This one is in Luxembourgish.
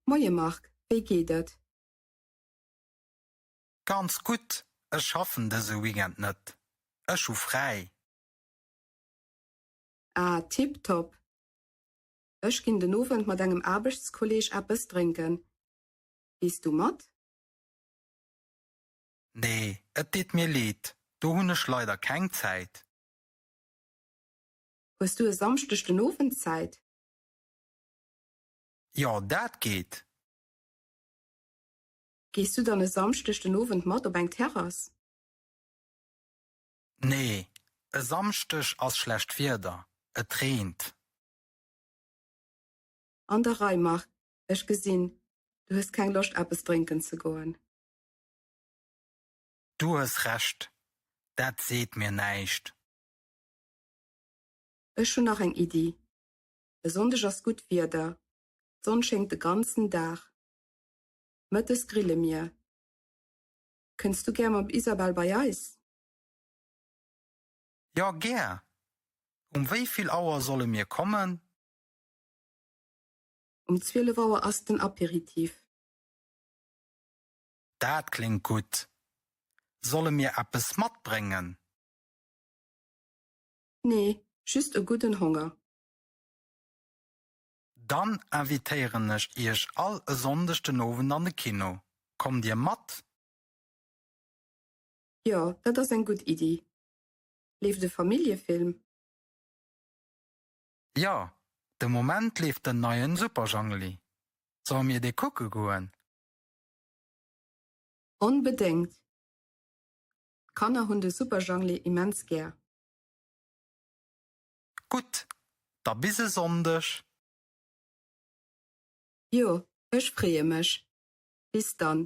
Moie Marc, wéi geet et? Ganz gutt, ech schaffen dëse Weekend net, ech hu fräi. Ah, tiptop! Ech ginn den Owend mat engem Aarbechtskolleeg eppes drénken. Gees du mat? Nee, et deet mir leed, do hunn ech leider keng Zäit. Hues du e Samschdeg den Owend Zäit? Jo, dat geet. Gees du dann e Samschdeg den Owend mat op eng Terrass? Nee, e Samschdeg ass schlecht Wieder, et reent. An der Rei, Marc, ech gesinn, du hues keng Loscht eppes drénken ze goen. Du hues Recht, dat seet mir näischt. Ech hunn nach eng Iddi, E Sonndeg ass gutt Wieder, d'Sonn schéngt de ganzen Dag. Mëttes grille mir. Kënns du gär mam Isabelle bei eis? Jo, gär! Um wéi vill Auer solle mir kommen? Um 12 Auer ass den Aperitif. Dat kléngt gutt. Solle mir eppes matbréngen? Nee, just e gudden Honger. Dann invitéieren ech iech all e Sonndeg den Owend an de Kino. Kommt dir mat? Jo, dat ass eng gutt Iddi. Leeft e Familljefilm? Jo, de Moment leeft den neien Superjangeli. Solle mir dee kucke goen? Onbedéngt! D'Kanner hunn de Superjangeli immens gär. Gutt, da bis e Sonndeg! Jo, ech freeë mech. Bis dann!